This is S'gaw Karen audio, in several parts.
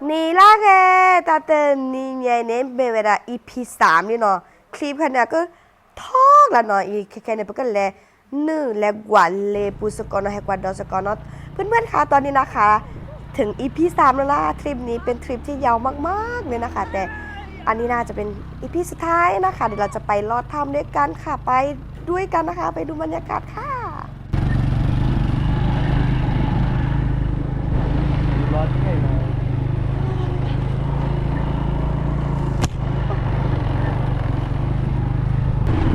နံၤလၢဂ့ၤ, တၢ်တနံၤညါအံၤန့ၣ် မ့ၢ်ဝဲဒၣ် EP သၢန့ၣ်နီၤ, clip ခဲန့ၣ် ကထီၣ်လၢနီၤ, အံၤခဲခဲန့ၣ် ပကလဲၤနုာ်လဲၤကွၢ်လ့ပူၤစ့ၢ်ကီးနီၤ, ဟဲကွၢ်ဒီးစ့ၢ်ကီးနီၤ. เพื่อนๆคะ ตอนนี้นะคะ ถึง EP สามแล้วนะ ทริปนี้เป็นทริปที่ยาวมากๆเลยนะคะ แต่อันนี้น่าจะเป็น EP สุดท้ายนะคะ เดี๋ยวเราจะไปลอดถ้ำด้วยกันค่ะ ไปด้วยกันนะคะ ไปดูบรรยากาศค่ะ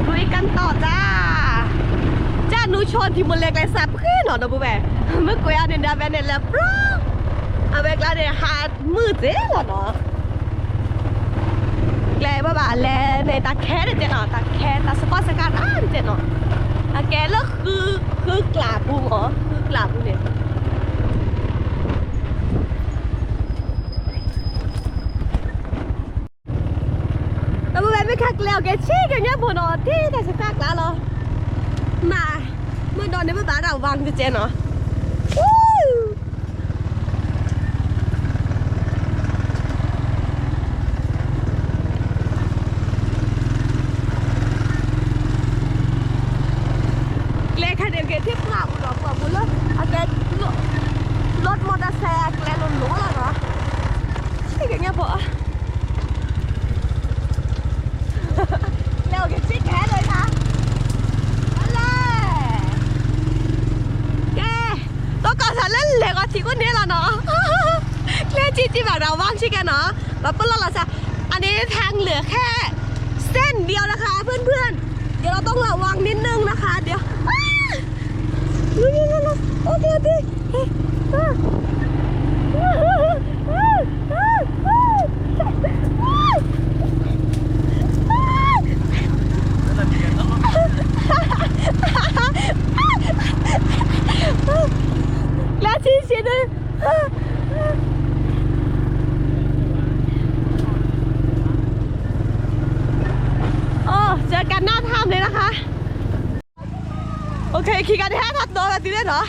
ลุยกันต่อจ้า จ้าหนูชวนที่มันเล็กไรสับขึ้นหรอเนาะ ဘူးပဲ မ့ၢ်ကွဲးအန့ၣ် ဒါဘဲန့ၣ် လဲၤပြီ အဝဲကျါန့ၣ် ဟးမုာ်သ့လီၤနီၤ ကျဲဘၣ်ဘၣ်လဲၣ်န့ၣ် တၢ်ခဲတကဲနီၤ တၢ်ခဲ တၢ်စကီစကါတၢ်တကဲနီၤ အကဲလၢဃု ဃုကျးပူၤမး ဃုကျးပူၤန့ၣ် ဒီပုၢ်ဝဲၢ်မ့ၢ်ခါကျဲအီၤကဲဆံးကညါဖိနီၤ ထံၣ်တၢ်စကါကျါလီၤ မး မုၢ်ဒီးန့ၣ် ပဘၣ်တၢ်ဝါကကဲနီၤ ကျဲခါန့ၣ်ကဲထံၣ်ပှၢ်ပူၤဒီးပှၢ်ပူၤလၢ အကဲ လီၢ်မီၢ်တၢ်ဆဲးအကျဲလိၤလိၤလီၤနီၤ ဆံးကညါဖိ လဲၤအိၣ်က့ၤဆံးကဟဲလၢၤခါ လဲၤ ကဲ တီကီၢ်သးလၢလဲၤဂီၤထံးကိးန့ၣ်လီၤနီၤ ကျဲကံကံဘၣ်ဒီးဝါဆံးကဲနီၤ ဘၣ်ပလီၢ်လီၤစၢ် อันนี้ทางเหลือแค่ เส้นเดียวนะคะเพื่อนๆ เดี๋ยวเราต้องระวังนิดนึงนะคะ เดี๋ยว โอเค โอเค လၢဆံးဆံးဒု โอเค ခံဂၤတဟဲထီၣ်တီၤလီၤတုၤလံနီၤ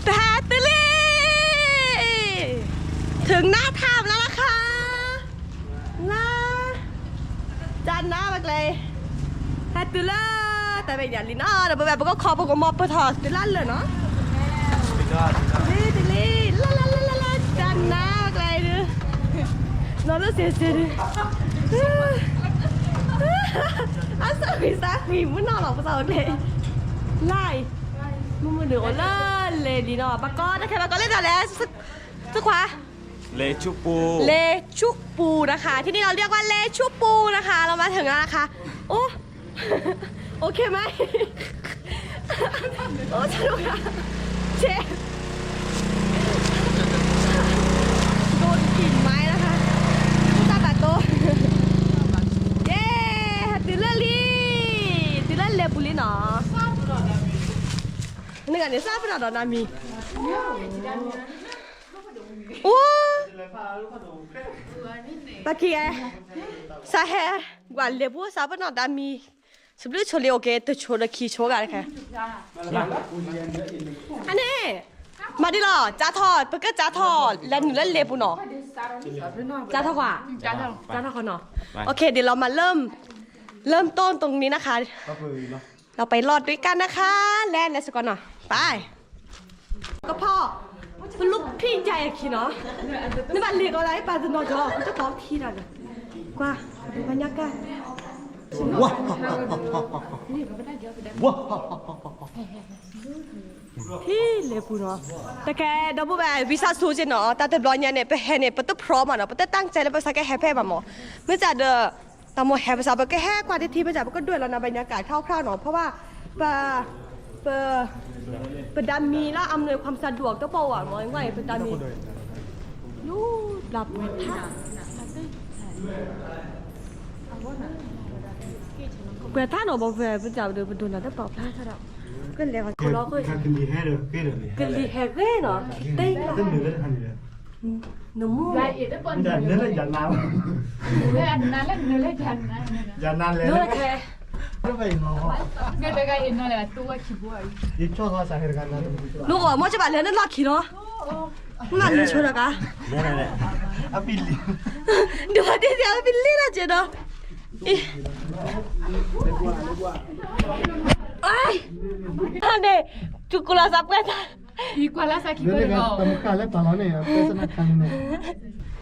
တဟဲတုၤလံ ถึงหน้าถ้ำแล้วนะคะ လၢ တၢ်နါဘၣ်ကျဲ ဟဲတုၤလၢ တၢ်ဘဲညါလံနီၤ ဒီးပဝဲပကခီပကမီၤပထီၣ်တုၤလၢလၢာ်နီၤ လံတလံ လၢလၢလၢလၢလၢ တၢ်နါဘၣ်ကျဲဒု နီၤလၢစ့စ့ဒု အစၢ်ဃံစၢ်ဃံမုၢ်နီၢ်လီၤပသးအိၣ်ကျဲ လၢ မုၢ်မုၢ်ဒုးအိၣ်လၢလဲၤလံနီၤ ပှၤကိးတၢ်ခဲ ပှၤကိးလၢတၢ်လဲၣ် သခွါ เลชุปู เลชุปูนะคะ ที่นี่เราเรียกว่าเลชุปูนะคะ เรามาถึงแล้วนะคะ โอ้ โอเคไหม โอ้ สนุกอะ เชฟ โดนกิ่งไม้นะคะ ผู้ตาบาดโต เย้ တုၤလၢလံ တုၤလၢလဲၤပူၤလံနီၤ နဂၤန့ၣ် စးပနီၣ်ဒီးနၤမံၤ အိၣ် ပက့ၤ စးဟဲ ကွၢ်လဲၤပူၤ စးပနီၣ်ဒီးမံၤ စဘျုးဆိလံ အိၣ်က့ၤ တဆိဒီးခံဆိဂၤတခါ အန့ၣ် မၤဒ်လီၤ စးထီၣ် ပကစးထီၣ် လဲၤနုာ်လၢလဲၤပူၤနီၤ စးထီၣ်ကွၢ် စးထီၣ်ဃီနီၤ โอเค เดี๋ยวเรามาเริ่ม เริ่มต้นตรงนี้นะคะ เราไปลอดด้วยกันนะคะ လဲၤ လဲၤစ့ၢ်ကီးနီၤ ไป ကဖီ ပလူးဖံးယၤယခံနီၤ နဘၣ်လဲၤကီးလၢပှၤတနီၤကီး ပတတီထံတၢ်န့ၣ် ကွၢ် ဘၣ်ညါကၢ် ဝါ ဝါ ဟံၣ်လဲၤပူၤနီၤ တကဲဒီပုၢ်ဝဲၢ် ဝံသးစူၤက့နီၤ တၢ်တဘျီညါန့ၣ် ပဟဲန့ၣ် ပတဖြီမးနီၤ ပတတၢ်ကဲလၢပစးကဲဟဲဖဲဘၣ်မး မ့ၢ်စးဒီး တၢ်မိၢ်ဟဲပစး ပကဟဲကွၢ်တထံၣ် မ့ၢ်စး ပကဒွဲၣ်လီၤနၤဘၣ်ညါကၢ်ထီၣ်ခၣ်နီၤ เพราะว่า ပ ပ ပဒါမံၤလၢ อำนวยความสะดวก တပီၢ်ဝဲမး ကွၢ်အံၤပဒါမံၤ လူၤဘျးပှဲၤထါ ပှဲၤထါနီၤ ဘီဖဲ ပစးဒီး ပဒိၣ်နၤတပီၢ်ဖျါထါဒီး ကလဲၤဂီၤဆိလီၤ ကလံၤဟဲဂ့ၤနီၤ တ့ နမူ နူဂီၤမ့ၢ်ကဘၣ်လဲၤနလီၢ်ခံနီၤ မ့ၢ်မၤလံဆိဒီးကါ, အပီလံ, ဒိးဒ့စ့ၢ်အပီလံလၢက့ဒီး, အ, န့ၣ်, သူကွၢ်လီၤစးပှဲၤတၢ်, ကွၢ်လီၤစးခံကွၢ်လီၤ, ပထီၣ်ပထီၣ်ပထီၣ်,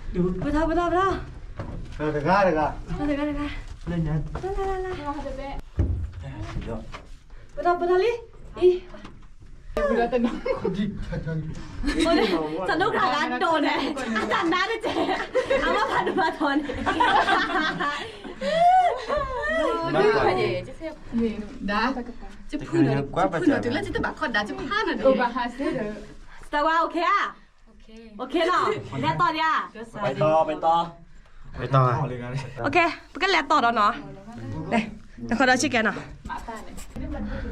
တဂၤတဂၤ, တဂၤတဂၤ, လၢညါ, လၢလၢလၢလၢ, ပထီၣ်ပထီၣ်လံ, အံၤ သးဒိၣ်ခါဂၤဒိၣ်န့ၣ်, အတၢ်နါတကဲ, အမ့ၢ်ဖးဒိၣ်ဖးထီန့ၣ်, ဒၣ်, ယဖုၣ်နၤ, ယဖုၣ်နၤတုၤလၢယတဘၣ်ခီၣ်ဒၣ် ယဖးနၤဒိၣ်, စတဝါ OK ဧါ, OK နီၤ, လဲၤတီၤဒံးဧါ, ပတီၤ, ပတီၤ, ပတီၤ, OK ပကလဲၤတီၤဒီးနီၤ, လဲၤ, တခီဒီးဆံကဲနီၤ, တၢ်န့ၣ်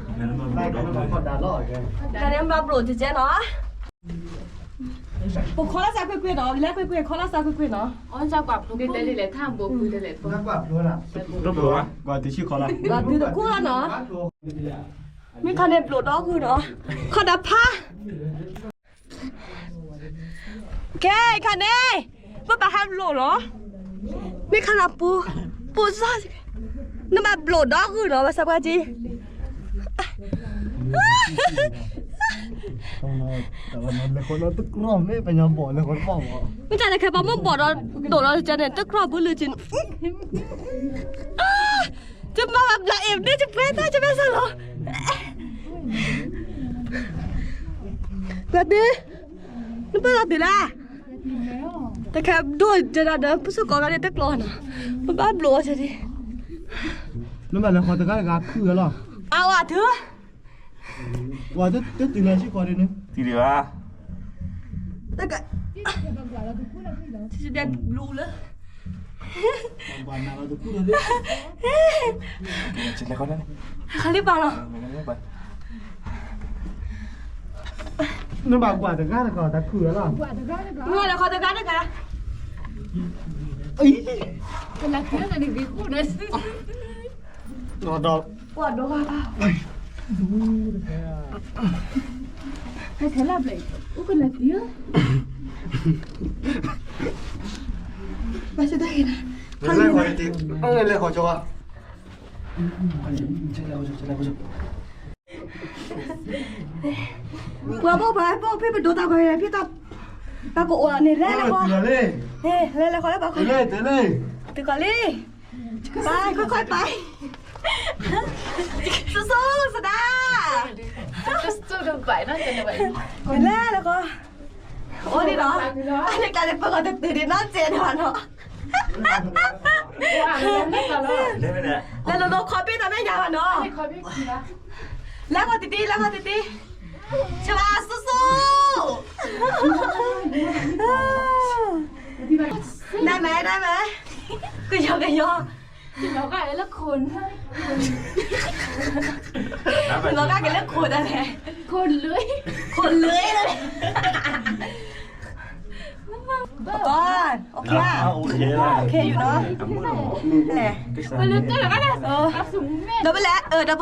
ဘၣ်ဘျိးကကဲနီၤ ပခီလၢစးကွ့ၢ်ကွ့ၢ်နီၤ, လဲၤကွ့ၢ်ကွ့ၢ် ခီလၢစးကွ့ၢ်ကွ့ၢ်နီၤ, အီၣ်စၢ်ကွၢ်ဖျိတလဲၣ်လဲၣ် ထၣ်ဘိပူၤတလဲၣ်, ကွၢ်ဖျိ, ကွၢ်တဆံခီလၢ, ကွၢ်တုၤတကိၢ်လီၤနီၤ, မ့ၢ်ခါန့ၣ်ဘျိးဒီဂုၢ်နီၤ, ခီဒၣ်ဖး ကဲခါန့ၣ်, ပဘၣ်ဟးဘျိးလီၤ, မ့ၢ်ခါန့ၣ်ပူ, ပူစီ, နဘၣ်ဘျိးဒီဂုၢ်နီၤ ဘၣ်ဆၣ်ပှၤက့ မ့ၢ်တၢ်တခဲပှၤမ့ၢ်ဘီၣ်ဒီးဒိၣ်လီၤတကဲန့ၣ် တကြီၢ်ဘုလၢက့, တမၤဘၣ်ဘျးအ့ၣ်န့ၣ် ယပှဲၤတၢ် ယမဲာ်ဆှးလီၤ, ပှၤတ့, နပၢၢ်လီၤတုၤလၢ, တခဲဒိၣ်ကဲဒၣ်ဒီး ပစူၢ်ကီးဂၤန့ၣ်တကျိၤနီၤ, ပဘၣ်ဘျိးအီၤကဲဒၣ်, နဘၣ်လဲၤဃီၤတဂၤတဂၤခုၣ်ဝဲလီၤ, အဝဲတုၤ ပှၤတတုၤလၢဆံဃီဒ်န့ၣ်, တုၤဒံးဘၣ်, တက, ဘျိးလၢ, ခလံပာ်လီၤ, နဘၣ်ကွၢ်တဂၤတဂၤတၢ်ခုၣ်လီၤ, နဘၣ်လဲၤဃီၤတဂၤတဂၤ, အံၤ, ကလၤက့ၤန့ၣ်ဂ့ၤခိၣ်န့ၣ် ဒီး, ပှၤဒီး, ဟဲခဲလၢာ်ဘျဲၣ်, အိၣ်ကလၤက့ၤ, ဘၣ်ဆၣ်တၢ်ဂ့ၤ, လဲၤဃီၤကၠီ, ပှၤဘိၣ်ပှၤဘိၣ်ဖဲပဒိးတၢ်ဂီၤဖဲတၢ်, ပှၤကအိၣ်န့ၣ် လဲၤလဲၤဃီၤ, လဲၤလဲၤဃီၤလၢပှၤဃီၤ, တုၤကီၤလံ, ပၢ် ခွဲခွဲပၢ်, စိစိ စဒါ, လဲၤလဲၤဃီၤ, အိၣ်ဒံးနီၤ, အန့ၣ်ကလဲၤပၢၤဂီၤတတုၤဒံးနီၢ်စဲးနီၤနီၤ လဲၤလိၤလိၤခီပ့ၣ်တၢ်မဲာ်ညါဘၣ်နီၤ, လဲၤဃီၤတံၢ်တံၢ် လဲၤဃီၤတံၢ်တံၢ်, ဆၢဘၣ် စိစိ, နမဲနမဲ, ကယီကယီ, လီၤဂာ်က့ၤလၢခိၣ်တၢ်လဲၣ်, ခိၣ်လၢ, ခိၣ်လၢလၢ ပကီၢ်, OK ဧါ, OK ယူၤနီၤ, လဲၤ, ဒီပုၢ်လဲၣ်, ဒီပုၢ်လဲၣ်, ယတိၤတဘၣ်လၢၤဒီး,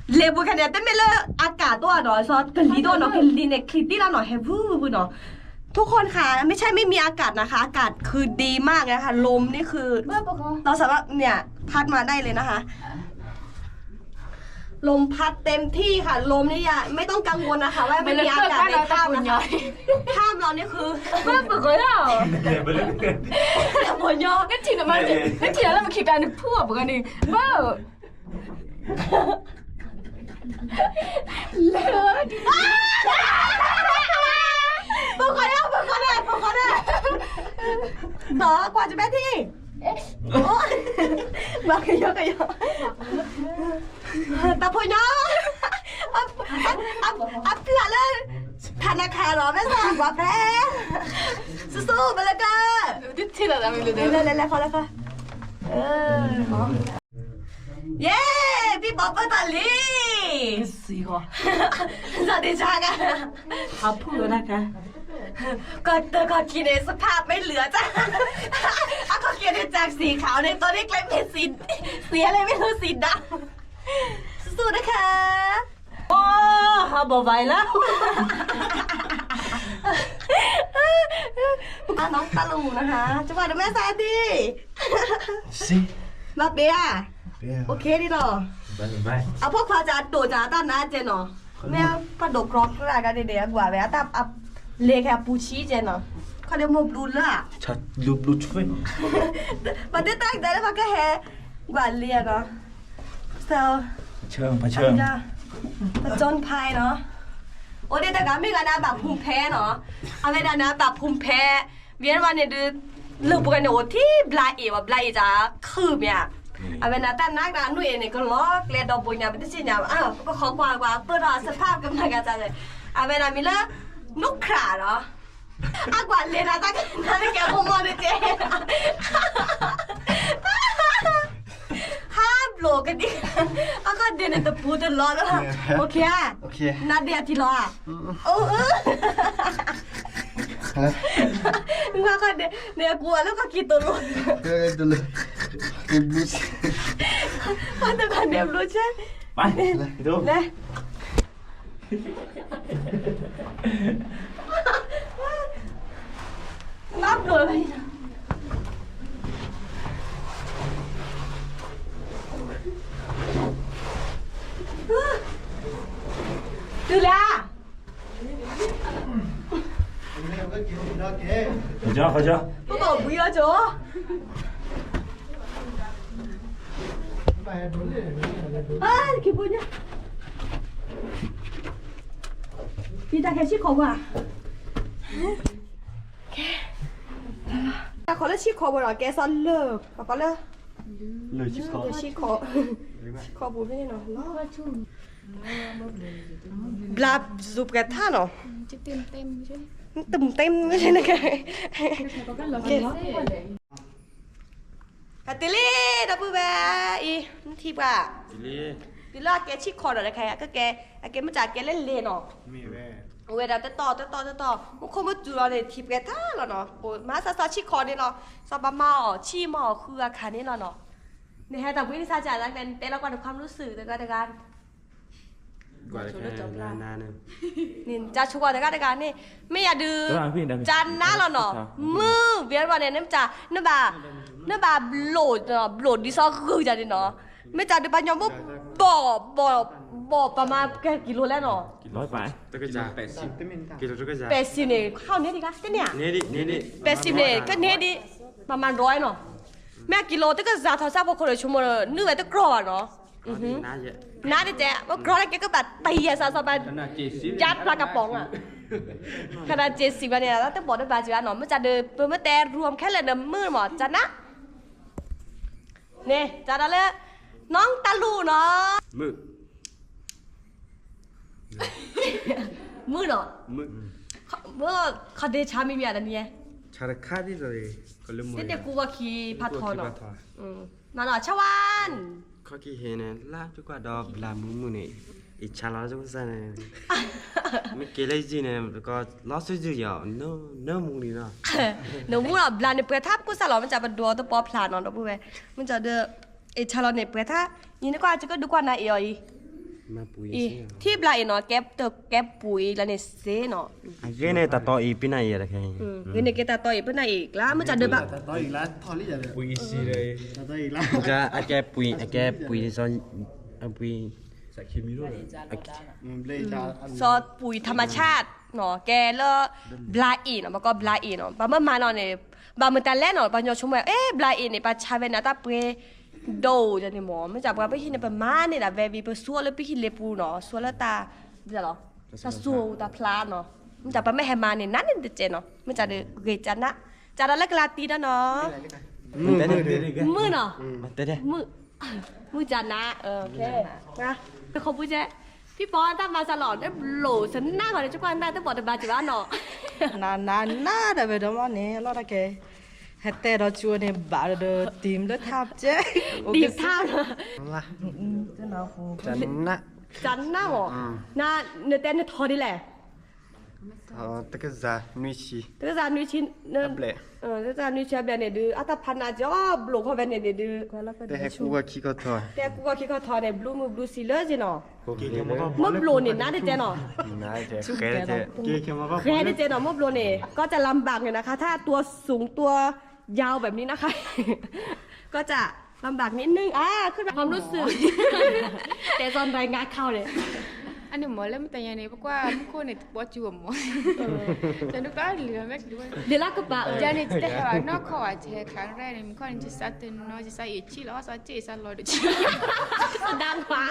လဲၤပူၤခဲန့ၣ် တမ့ၢ်လၢအကးတအိၣ်နီၤ, ကလံၤတအိၣ်နီၤ, ကလံၤန့ၣ် ချံးတံၢ်လီၤနီၤ, ဟဲဝူဝူဝူနီၤ, ทุกคนค่ะ ไม่ใช่ไม่มีอากาศนะคะ อากาศคือดีมากเลยค่ะ ลมนี่คือ เราสามารถเนี่ย พัดมาได้เลยนะคะ ลมพัดเต็มที่ค่ะ ลมนี่อย่าไม่ต้องกังวลนะคะ ว่าไม่มีอากาศในถ้ำนะคะ ถ้ำเรานี่คือ ဘၣ်ပကီၢ်လီၤ, ပှၤညီ နထံၣ်နမါ, နထံၣ်လၢမ့ၢ်ခံတၢ်န့ၣ် ဖုၣ်အီၤပကီၢ်န့ၣ် ဘၣ် လဲၤ, ပကီၢ်လီၤ ပကီၢ်လီၤ ပကီၢ်လီၤ, ဒီးကွၢ်တဘဲထံၣ်, ဘၣ်ကယီကယီ, တၢ်ဖိညီ, အပျၢ်လၢ ထးနခါလီၤ မ့ၢ်သးကွၢ်ဖဲ, စိစိ ဘၣ်လၢက, လဲၤလဲၤလဲၤဃီလဲၤဃီ, เย้ พี่ป๊อปเปอร์ตาลี สวัสดีค่ะ ขอบคุณนะคะ ก็เตอร์ก็คิดในสภาพไม่เหลือจ้ะ เอาก็เขียนจากสีขาวในตัวเล็กๆเป็นสี สีอะไรไม่รู้ สีดำ สู้ๆนะคะ အိ ဟးဘီၣ်ဘၣ်လၢ ပကနီၢ်တၢ်လၢမူနဟါ ကဘၣ်တမဲစၢ်ဒံး မၤပ့ၤဧါ OK ဒ်နီၤ အဖိခွါစးဒိၣ်စးတၢ်နါကဲနီၤ မ့ၢ်ပှၤဒိၣ်ကြီကြၢးဂၤဒ်န့ၣ် အကွၢ်ဝဲ လဲၤခဲအပူၤဆံကဲနီၤ ခီဒ်မိၢ်ဘျူးလၢ ဘျူးဘျူးဆွဲ ပှၤဒ်တၢ်ကတဲလၢပှၤကဟဲ ကွၢ်လံနီၤ So ပဆၢ ပကၠီဖဲနီၤ အိၣ်ဒ်တဂၤမ့ၢ်ဂၤန့ၣ် အဘၣ်ဖူးဖဲနီၤ အဝဲဒၣ်န့ၣ် အဘၣ်ဖူးဖဲ ဝံၤဝဲန့ၣ်ဒုး လၢပှဲၤန့ၣ်အိၣ်ထံဘျါအ့ၣ်ဝဲ ဘျါအ့ၣ်တၢ်ခုၣ်မ့ၢ်ဧါ အဝဲန့ၣ်တၢ်နါကနုၣ်အ့ၣ်န့ၣ် ကလီၤကျဲဒီးဘိညါ ပတသ့ၣ်ညါ ပကဃီကွၢ်ကွၢ် ပၢၢ်ထီၣ်အစဖးကမၤကၤစၢ်န့ၣ် အဝဲဒၣ်မံၤလၢ နူခရၣ်နီၤ အကွၢ်လဲၤတၢ်တၢ်ကနါလၢကဲမိၢ်မိၢ်န့ၣ်ကဲ ဟးဘျိးကဒံ အခီဒ့န့ၣ်တပူၤတလီၤလၢ OK ဧါ နါဒ့အထံလီၤဧါ အိၣ် အခီဒ့န့ၣ် အကူအလၢခီၣ်ခံတလိၤ ပှၤတဂၤန့ၣ်ဘျိးဆဲ လဲ မၤဘျိးလၢၤ တုၤလၢ ခီကီ ခီကီ ပကဘှံးအီၤကၠီ အါ က့ၤဖိညါ ပတၢ်ခဲဆံးခီၣ်ပှၤ တၢ်ခီၣ်လၢဆံးခီၣ်ပှၤဒီး ကဲစီလၢ ပကီးလၢ လၢဆံးခီၣ် ဆံးခီၣ် ဆံးခီၣ်ပူၤဖဲန့ၣ်နီၤ ဘျါစူၤပှဲၤထါနီၤ တမတမ ကတ့လံ ဒီပုၢ်ဝဲၢ်အံၤ ထံၣ်ပှၤ တုၤလၢအကဲဆံးခီၣ်ဒီး ကဲ အကဲမ့ၢ်တၢ်ကဲလၢလဲၤနီၤ အဝဲဒၣ်တတီၢ်တတီၢ်တတီၢ် မူခိၣ်မုၢ်တုၤလီၤန့ၣ် ထံၣ်ပှဲၤထါလီၤနီၤ မၤစၢ်စီဆံးခီၣ်န့ၣ်လီၤ စီၤပၤမၤအီၤဆံးမၤအီၤဃုအခါန့ၣ်လီၤနီၤ နဟဲတၢ်ဘှံးနစၢ်ကၢ်လၢကျဲ နတဲလီၤကွၢ်တခွါမနုၤစု တဂၤတဂၤ ကွၢ်ဆိကတၢၢ် န့ၣ် ကၢ်ဆိကတၢၢ်တဂၤတဂၤန့ၣ် မ့ၢ်ယၤဒုး ကၢ်နါလီၤနီၤ မုၢ် ဝံၤဘၣ်န့ၣ် နမ့ၢ်တၢ် နဘၣ် နဘၣ်ဘျိး ဘျိးဒ်သိးဂုာ်တၢ်န့ၣ်နီၤ မ့ၢ်တၢ်ဒုးပှၤညီဘိ ဘီၣ် ဘီၣ် ဘီၣ် ပမၤကဲကံလိၤလဲၣ်နီၤ ပဲာ်စံးန့ၣ် ဟီၣ်န့ၣ်ဒံး တန့ၢ်ဧါ ပဲာ်စံးန့ၣ် ကန့ၢ်ဒံး ပမၤဒွးနီၤ မ့ၢ်ကံလိၤတကစၢ်ထီၣ်စၢ်ဖိခိၣ်ဒီးဆိကမိၣ် နုာ်ဝဲတကြၢးဘၣ်နီၤ နါဒ်တဲ ပကြၢးလၢကဲကဘၣ်တယဲၢ်စၢ်စီၤပၤ ယါပျၢ်ကပီၤဧါ ခဒၣ်စ့စံးဘၣ်န့ၣ် တဘီၣ်တဘၣ်စံးဘၣ်နီၤ မ့ၢ်တၢ်ဒုး ပမ့ၢ်တဲရူမ်ခဲလၢာ်န့ၣ် မုၢ်မး ကၢ်နါ န့ၣ် ကၢ်ဒီးလၢ နီၢ်တၢ်လူၢ်နီၤ မုၢ် မုၢ်နီၤ ခီဒ့ဆါမံၤမံၤတနံၤ ဆါတခါဒ်သိး တ့ၢ်ကူဝီခံဖးထီနီၤ မၤနီၤ ဆါဝါ ခီက့ၤဟဲန့ၣ် လၢကွၢ်ဒီးဘျါမုၢ်မုၢ်န့ၣ် အ့ၣ်ဆါလီၤကစၢ်န့ၣ် မ့ၢ်က့ၤလၢယံၤန့ၣ် ကီးလီၤစုယုၢ်ယီၤ နမူလံနီၤ နမူလီၤ ဘျါန့ၣ်ပှဲၤထါကစၢ်လီၤ မ့ၢ်စၢ်ပဒွးတပီဖျါနီၤ ဒီပုၢ်ဝဲၢ် မ့ၢ်စၢ်ဒုး အ့ၣ်ဆါလီၤန့ၣ်ပှဲၤထါ ယံၤနကွၢ် ကကဒုးကွၢ်နၤအ့ၣ်အီၤအံၤ ထံဘျါအ့ၣ်နီၤ ကဲပူၤအ့ၣ်လီၤန့ၣ်စ့နီၤ အဂ့ၢ်န့ၣ် တၢ်တီအံၤပ့ၤနၢ်အံၤ ဂ့ၢ်န့ၣ်ကဲတၢ်တီအံၤပ့ၤနၢ်အံၤ ကျါ မ့ၢ်စၢ်ဒုးဘၣ် အကဲပှ့ၤ အကဲပှ့ၤဒ်စီ အပှ့ၤ စီၤပှ့ၤထၣ်မဆၣ်နီၤ ကဲလၢ ဘျါအ့ၣ်နီၤ ပှၤကိးဘျါအ့ၣ်နီၤ ဘၣ်မ့ၢ်မၤနီၤန့ၣ် ဘၣ်မတၤလဲၣ်နီၤ ပှၤညီဆိကမိၣ် အဲ ဘျါအ့ၣ်န့ၣ် ပှၤဆါဝဲန့ၣ်တၢ်ပှ့ၤ ဒိၣ်န့ၣ်မ့ၢ် မ့ၢ်စၢ်ပှၤပဟံၣ်န့ၣ် ပမၤန့ၢ်ဒၣ်ဝဲဝံၤ ပသူအီၤလၢပဟံၣ်လ့ပူၤနီၤ သူအီၤလၢတၢ် တၢ်စူၤတၢ်ဖျါနီၤ မ့ၢ်စၢ်ပှၤမ့ၢ်ဟဲမၤန့ၣ် နါန့ၣ်တကဲးနီၤ မ့ၢ်စၢ်ဒုး ဂ့ၤကၢ်နါ ကၢ်ဒီးလၢကလၤတံဒီးနီၤ မုၢ်နီၤ မုၢ် မုၢ်ကၢ်နါ ခီပူၤကဲ ဖံပီတၢ်မၤစၢ်လီၤ နဘျိးစနၢ်ဂီၤန့ၣ် ကကွၢ်နၢ်တဘၣ်စၢ်ဘၣ်နီၤ နါနါနါဒီးဝဲဒီးမ့ၢ်န့ၣ် လီၤတၢ်ကဲ ဟဲတဲဒီးကၠိန့ၣ် ဘၣ်ဒီးတံၤလၢထါကဲ တံၤထါ ကၢ်နါ ကၢ်နါမ့ၢ် နတဲနထီဒ်လဲၣ် တကဇၢနွံဆံ, တကဇၢနွံဆံ, တကဇၢနွံဆံအဘျဲၣ်န့ၣ်ဒုး အတၢ်ဖးနးကီဘျိးခီဖဲန့ၣ်န့ၣ်ဒုး, တဟဲကူၣ်ဂီၢ်ခံခီထီ, တဟဲကူၣ်ဂီၢ်ခံခီထီန့ၣ် ဘျုးမုၢ်ဘျုးဆံးလၢက့နီၤ, မ့ၢ်ဘျိးန့ၣ် နးတကဲနီၤ, ဃဲတကဲနီၤ, မ့ၢ်ဘျိးန့ၣ် ก็จะลำบากหน่อยนะคะ ถ้าตัวสูงตัวยาวแบบนี้นะคะ ก็จะลำบากนิดนึง อ่า ขึ้นมา ความรู้สึก แต่ตอนรายงานข่าวเนี่ย အန့ၣ်မ့ၢ်လၢမတၤညါန့ၣ် ပကွၢ်မူခိၣ်န့ၣ် တပီကၠူအမ့ၢ်, တနုၤကလၢ်လံၤမ့ၢ်, လံၤလၢကပၤ ယၤန့ၣ် တဟဲဘၣ်နီၢ်ခီၣ်ဝဲ တဟဲချါရဲၣ်န့ၣ် မူခိၣ်န့ၣ် ယစးတနီၤ ယစးအ့ၣ်ဆံလီၤ စးစ့ၣ်စးလီၤဒုး စဒၣ်ခွါ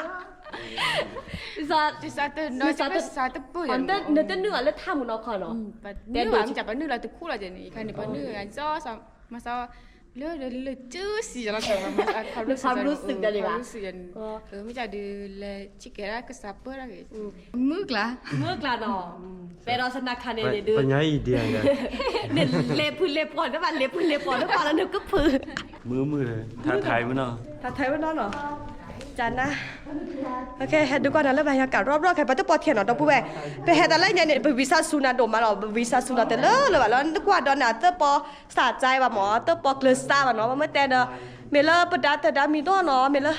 ယစးတနီၤ ယစးတပၢၢ် နတနုာ်အီၤလၢထါမူနီၢ်ခီၣ်နီၤ, တဲဒိၣ် ပနုာ်လီၤတခူၣ်လီၤန့ၣ် ယခါန့ၣ် ပနုာ် မၤစၢၤ လၢလၢလၢ ကၠူစံးယၤလီၤ ความรู้สึก ความรู้สึก မ့ၢ်ကဒုးလဲၤ ဆံကဲဒၣ်ကစၢ်ပၢၢ်ဒၣ်ဂ့ၤ မုၢ်ကျါ မုၢ်ကျါနီၤ, ပဲဒီးစနၢခါန့ၣ်န့ၣ်ဒုး ပညါအံၤဒ်အံၤ နလဲၤဖုလဲၤပီၤ နဘၣ်လဲၤဖုလဲၤပီၤ နပာ်လီၤနကဖု မုၢ်မုၢ် ထါထါဝဲနီၤ ထါထါဝဲနီၤနီၤ ကနၤ ဟဲဒုးကွၢ်နၤလၢဘၣ်ယၤကးရီၣ်ရီၣ်ခဲ ပတပီၢ်ထဲနီၤ ဒီပုၢ်ဝဲၢ် ပဟဲတၢ်လၢညါန့ၣ် ပဝံစၢ်စူၤနၤဒိၣ်မးလီၤ ပဝံစၢ်စူၤနၤတလၢလၢဘၣ်လီၤ နကွၢ်ဒီးနၤသၢပီ စးကဲဘၣ်မး သၢပီကျၢၤစးဘၣ်နီၤ ပမ့ၢ်တဲဒီး မ့ၢ်လၢပဒါတၢ်ဒါမံၤဒိၣ်နီၤ မ့ၢ်လၢ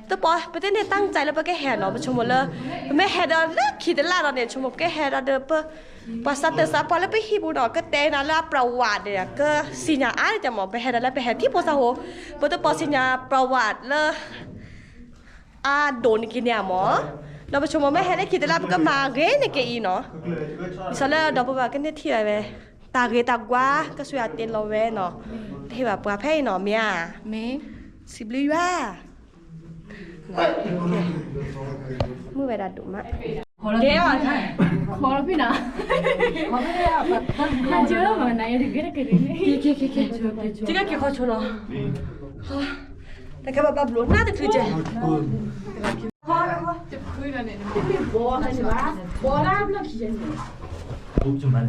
သၢပီ ပတန့ၢ်တၢ်ကစၢ်လၢပကဟဲနီၤ ပဆိကမိၣ်လၢ ပမ့ၢ်ဟဲဒီးလၢခံတလၢ်ဒီးန့ၣ် ဆိကမိၣ်ပကဟဲဒီးဒီး ပှၤစးတၢ်စးပှၤလၢပဟံၣ်ပူၤနီၤ ကတဲနၤလၢအပြဝးဒၣ် ကစံၣ်ညါအါတက့ၢ်မး ပဟဲဒီးလၢပဟဲထံဖိစးဖိ ပတပီၢ်စံၣ်ညါပြဝးလၢ အဒိၣ်နက့ၤန့ၣ်မး ဒီးပဆိကမိၣ်မ့ၢ်ဟဲလၢခံတလၢ် ပကမၤဂ့ၤနက့ၤအံၤနီၤ ဒ်သိးလၢဒီပုၢ်ဝဲၢ်ကန့ၢ်ထံၣ်ဘၣ်ဝဲ တၢ်ဂ့ၤတၢ်ဝါ ကစၢ်ယွၤတ့လီၤဝဲနီၤ တဟ့ၣ်ဘၣ်ပှၤဖဲအံၤနီၤ မ့ၢ်ဧါ မ့ၢ် စံးဘျုးယွၤ မုာ်ဝဲဒၣ်ဒိၣ်မး ကဲအီၤ ခီဖျိနၤ ခီဖျိနၤ ကဲကဲကဲကဲ ကဲကဲကဲခီဆိနီၤ တၢ်ခဲဘၣ်ဘၣ်ဘျိးနၤတချုးကဲ ခီလီၤစၢၤခါဘၣ်ဘၣ် ခီစၢၤအဃိ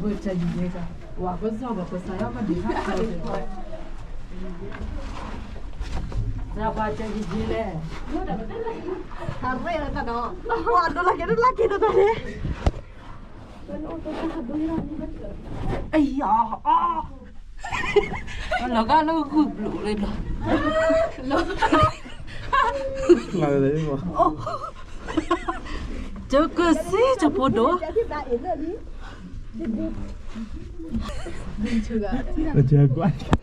တၢ်ယံၤယံၤ ဝၤကစီၣ်ဘၣ်ကစၢ်ယွၤကဒုးခါ စၢၤပှၤတၢ်ယံၤယံၤလဲၣ် တၢ်ဝဲလၢတၢ်ဒီး ဝၤဒိလၢက့ၤဒိလၢက့ၤတၢ်န့ၣ် အယၤ အါ လီၤဂာ်လၢဂုၢ်ဘျိးလၢလီၤ လီၤ ကစံၣ်ကဖိဒိၣ် ကကွၢ် က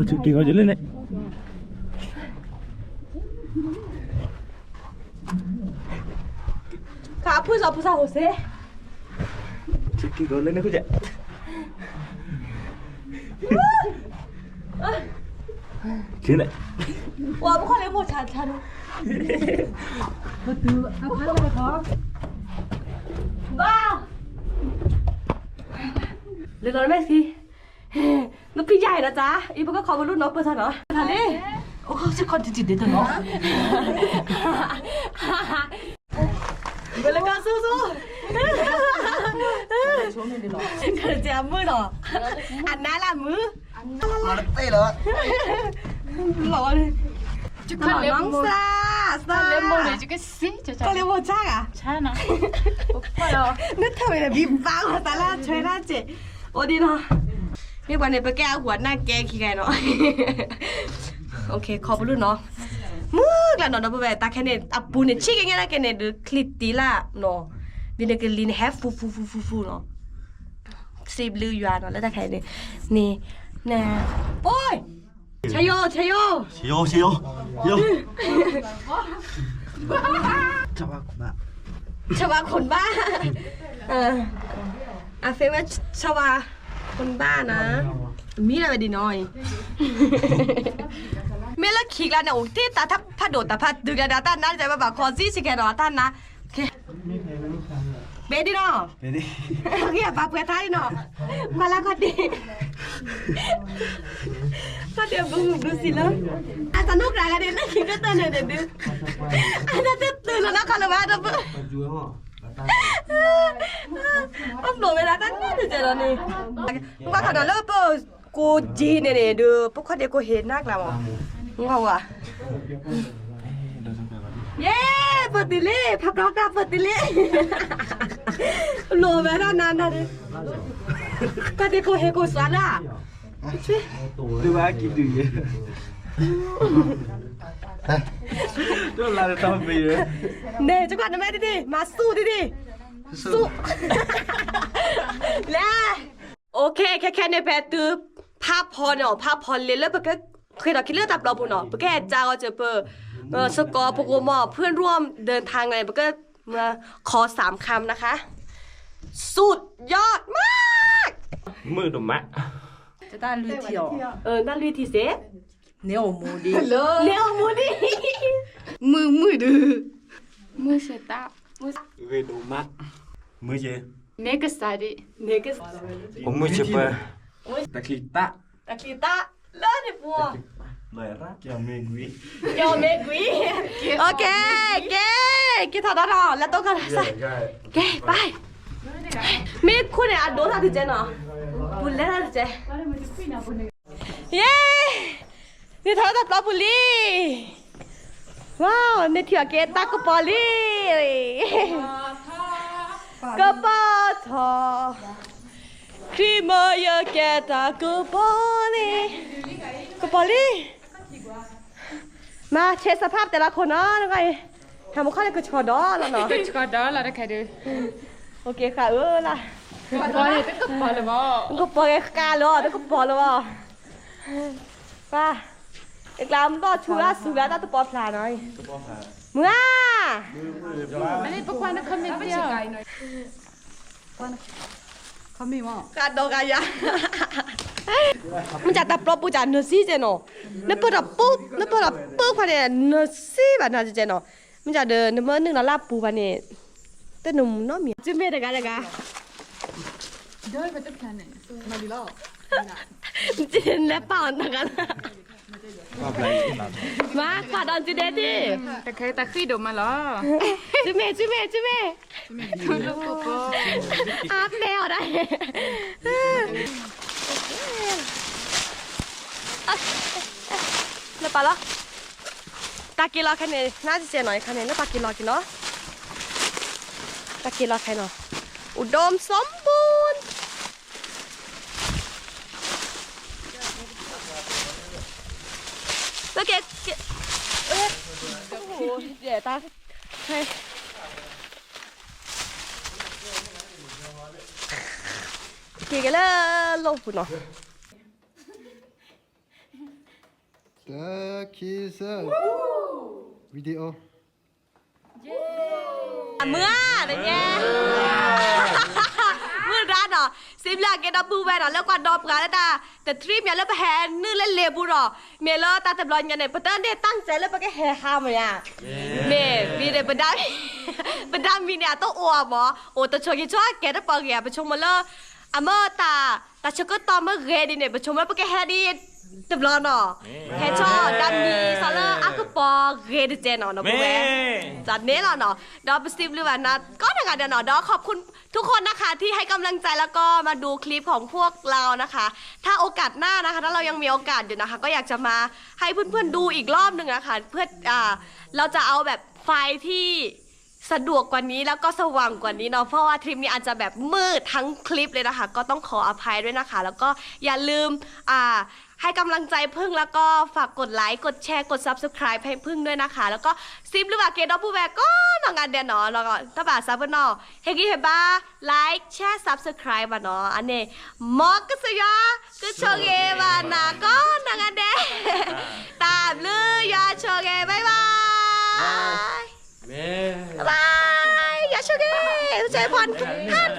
့ၤကီးက့ၤလၢန့ၣ် ခါဖုၣ်စီၤဖုၣ်စီၤဟိုစ့ က့ၤကီးလၢန့ၣ် က့ၤ က့ၤန့ၣ် ဝၤပခီၣ်လၢမိၢ်ဆါဆါန့ၣ် ဘၣ် လဲၤလီၤမဲာ်ဆံ နဖံးယါအံၤဒီးတၢ် အံၤပကခီပလူနီၢ်ပၢၢ်ထီၣ်နီၤ တၢ်လံ အိၣ်စ့ၢ်ကီးတံၢ်တံၢ်ဒဲးတနီၤ ဘၣ်လၢကဆူဆူ ကစၢ်မုၣ်နီၤ အနါလၢမုၣ် လီၤလီၤ လၢမိၢ်ဆါ ဆါ လၢမိၢ်န့ၣ် ကစံၣ် ကလၢမိၢ်ဆါဂၤ ဆါနီၤ နထၢၣ်ဝဲဒီးဘံဘၣ်ဂီၤသးလၢဆွဲလၢစ့ၢ် အိၣ်ဒ်နီၤ မ့ၢ်ပှၤန့ၣ် ပကဲအဂီၢ်နၢ်ကဲခံဂၤနီၤ ခီဖျိနီၤ မုၢ်ကျါနီၤ ဒီပုၢ်ဝဲၢ် တၢ်ခဲန့ၣ် အပူၤန့ၣ် ဆံးက့ၤညါတၢ်ခဲန့ၣ် ဒုးချံတံၢ်လၢနီၤ ဒ်န့ၣ်ကလံၤန့ၣ် ဟဲဖူဖူဖူဖူဖူနီၤ စံးဘျုးယွၤနီၤ လၢတၢ်ခဲန့ၣ် န့ၣ် န့ၣ် အိၣ် ဆယိ ဆယိ ဆယိ ဆယိ ဆယိ ဆဝါခွန်ဘၣ် ဆဝါခွန်ဘၣ် အဖဲဝဲ ဆဝါခွန်ဘၣ်နီၤ မံလီၤဝဲဒ်နီၤအံၤ မ့ၢ်လၢခံကျါန့ၣ် အိၣ်တ့ၢ်တၢ်ဖးဒိၣ်တၢ်ဖးတုၤကျါဒီး တၢ်နါတဘၣ်ဘၣ်ခီစံၣ်စ့ၢ်ကဲနီၤ တၢ်နါ ကဲ ဘဲဒ်နီၤ, ဂ့ၤအပာ်ပှဲၤထါဒ်နီၤ, ကွၢ်လၢခီၣ်ဒ့, ခီၣ်ဒ့ဘုဘုစံးလၢ, အတၢ်နိၣ်ကြၢးဂၤဒ့ လၢခံကတၢၢ်န့ၣ်ဒုး, အတၢ်တတုၤလီၤနီၢ်ခီလၢၤဘၣ်ဒီးပ, အဘျီၣ်ဝဲဒၣ်တၢ်နၢ်တစဲးလီၤန့ၣ်, ကွၢ်ခီၣ်ဒီးလၢပ ကိးက့ၤန့ၣ်န့ၣ် ဒီးပခီၣ်ဒ့ကိးဟ့ၣ်နၢ်ကျါမး, ငီၢ်ဝါ, ယဲ, ပတုၤလံ, ဖးကီတၢ်ပတုၤလံ, လိၣ်ဝဲဒၣ်နၤနၤဒီး, ခီၣ်ဒ့ကိးဟ့ၣ်ကိးစှၤလၢ, ဒုးဘၣ်ကံၣ်ဒုးယဲ, ဒိၣ်လၢတၢ်မ့ၢ်, န့ၣ် ကကွၢ်နမဲာ်ဒ်ဒ်, မၤဆူၣ်ဒ်ဒ်, ဆူၣ်, လဲၤ OK ခဲခဲန့ၣ် ဖဲတုၤဖးဖီန့ၣ် ဖးဖီလံလၢပကဃ့ထီၣ်ခံလၢတၢ်ပျီပူၤနီၤ ပကဟဲကၢ်ဂီၤစၢၤပ စကိးပကမီၤ เพื่อนร่วมเดินทาง န့ၣ် ပက ขอสามคำนะคะ สุดยอดมาก မုာ်ဒိၣ်မး တၢ်လွံၢ်ထံၣ်အီၤ တၢ်လွံၢ်ထံၣ်စ့ၢ် န့ၣ်အိၣ်မူဒံး န့ၣ်အိၣ်မူဒံး မုာ်မုာ်ဒုး မုာ်စ့ၢ်တၢ် ဂ့ၤဒိၣ်မး မုာ်စ့ၢ် န့ၣ်ကစၢ်ဒံး န့ၣ်ကစၢ် အိၣ်မုာ်စ့ၢ်ပှၤ တၢ်ချံတၢ် တၢ်ချံတၢ် လၢန့ၣ်ပှၤ ကၠီမ့ၢ်ကွံ ကၠီမ့ၢ်ကွံ OK ကဲ ကဲထီၣ်ဒီးနီၤ လၢတိၢ်ခီၣ်စၢ် ကဲ bye မ့ၢ်ခိၣ်န့ၣ် အဒိထီၣ်တကဲနီၤ ပူၤလဲၤထီၣ်တကဲ ယဲ န့ၣ်ထီၣ်တၢ်ပျီပူၤလံ ဝါ န့ၣ်ထံၣ်အီၤကဲတၢ်ကပီၤလံ ကပီၤထီၣ် ခရံာ်မ့ၢ်ယကဲတၢ်ကပီၤလံ ကပီၤလံ မၤဆဲးစဖးပတဲလီၤခိၣ်နီၤ နကွၢ်အံၤ ဟဲမခီၣ်န့ၣ်ကဆှီဒီးလီၤနီၤ ကဆှီဒီးလီၤတခါဒုး OK ဃာ်အၢလၢ ကပီၤန့ၣ်တကပီၤလၢၤဘၣ် ကပီၤဂဲၤဃာ်လီၤ တကပီၤလၢၤဘၣ် ပၢ် အကျါမ့ၢ်ဘၣ်ဆူလၢဆူလၢတၢ်တပီၤဖျါနီၤ မုၢ်ဧါ အန့ၣ်ပကွၢ်နခီမ့ၢ်သ့ၣ် ဃာ်ဒီးဃာ်ယၤ မ့ၢ်ကတၢ်ပျီပူၤကနၢၤစံကဲနီၤ နပၢၢ်ဒီးပူၤ နပၢၢ်ဒီးပူၤခွါန့ၣ် နၢၤစံဘၣ်နၤကဲနီၤ မ့ၢ်ကဒီး နမ့ၢ်နုာ်လီၤလၢပူၤဘၣ်န့ၣ် တနုာ်မူနီတမံၤ ကမ့ၢ်တဂၤတဂၤ လဲၤပာ်အီၤတဂၤလၢ မၤကွၢ်ဒီးကဒဲတ့ၢ် တၢ်ဃံဒိၣ်မးလီၤ ကမ့ၢ် ကမ့ၢ် ကမ့ၢ် အါဖျဲၣ်အီၤဒၣ် လၢပာ်လီၤ တၢ်က့ၤလီၤခဲန့ၣ် နၢ်စဲးနီၤ ခဲန့ၣ် လၢပာ်က့ၤလီၤက့ၤနီၤ တၢ်က့ၤလီၤခဲနီၤ อุดมสมบูรณ์ လၢက့ၤ က့ၤ တၢ် က့ၤက့ၤလၢလီၢ်ပူၤနီၤ တၢ်ခံစၢ video အမုၢ်ဧါ တကဲ မုၢ်တၢ်နီၤ စံးဘျုးက့ၤဒီပုၢ်ဝဲၢ်နီၤ လၢကွၢ်ဒီပှၤလၢတၢ် တ trip မ့ၢ်လၢပဟဲနုာ်လၢလ့ပူၤဒီး မ့ၢ်လၢတၢ်တဘျီညါန့ၣ် ပတၢ်န့ၢ်တၢ်စဲးလၢပကဟဲဟးမ့ၢ်ဧါ မ့ၢ် မ့ၢ် ပဒၣ် ပဒၣ်မံၤန့ၣ် အတအိၣ်အီၤမး အိၣ်တဆိးက့ၤဆိးကဲတပီၤဂ့ၤ ပဆိကမိၣ်လၢ အမ့ၢ်တၢ် တၢ်ဆၢကတီၢ်မ့ၢ်ဂ့ၤဒ်န့ၣ် ပဆိကမိၣ်ပကဟဲဒ်တဘျီနီၤ ဟဲဆီၣ်ဒၣ်မံၤဆီလၢအကပီၤဂ့ၤတကဲနီၤ ဒီပုၢ်ဝဲၢ် တၢ်န့ၣ်လီၤနီၤ ဒီးပစံးဘျုးဘၣ်နၤကိးနီၢ်ဂၤဒဲးနီၤ ဒီး ขอบคุณทุกคนนะคะที่ให้กำลังใจแล้วก็มาดูคลิปของพวกเรานะคะ ถ้าโอกาสหน้านะคะ ถ้าเรายังมีโอกาสอยู่นะคะ ก็อยากจะมาให้เพื่อนๆดูอีกรอบหนึ่งนะคะ เพื่อ อ่า เราจะเอาแบบไฟที่ สะดวกกว่านี้แล้วก็สว่างกว่านี้เนาะ เพราะว่าทริปนี้อาจจะแบบมืดทั้งคลิปเลยนะคะ ก็ต้องขออภัยด้วยนะคะ แล้วก็อย่าลืม อ่า ให้กำลังใจพึ่ง แล้วก็ฝากกดไลค์ กดแชร์ กด subscribe ให้พึ่งด้วยนะคะ แล้วก็စံးဘျုးဘၣ်က့ၤဒီပုၢ်ဝဲၢ်ကိးနီၢ်ဂၤဒဲးနီၤ แล้วก็ တၢ်ဘၣ်စၢ်ပနီၤ ဟ့ၣ်ဂံၢ်ဟ့ၣ်ဘါ like share subscribe ဘၣ်နီၤ အန့ၣ် မ်ကစၢ်ယွၤ ကဆိၣ်ဂ့ၤဘၣ်နၤကိးနီၢ်ဂၤဒဲး တၢ်ဘျုးယွၤဆိၣ်ဂ့ၤ bye bye မ့ၢ် bye bye ယွၤဆိၣ်ဂ့ၤ စဲးဖီၣ် ဟါ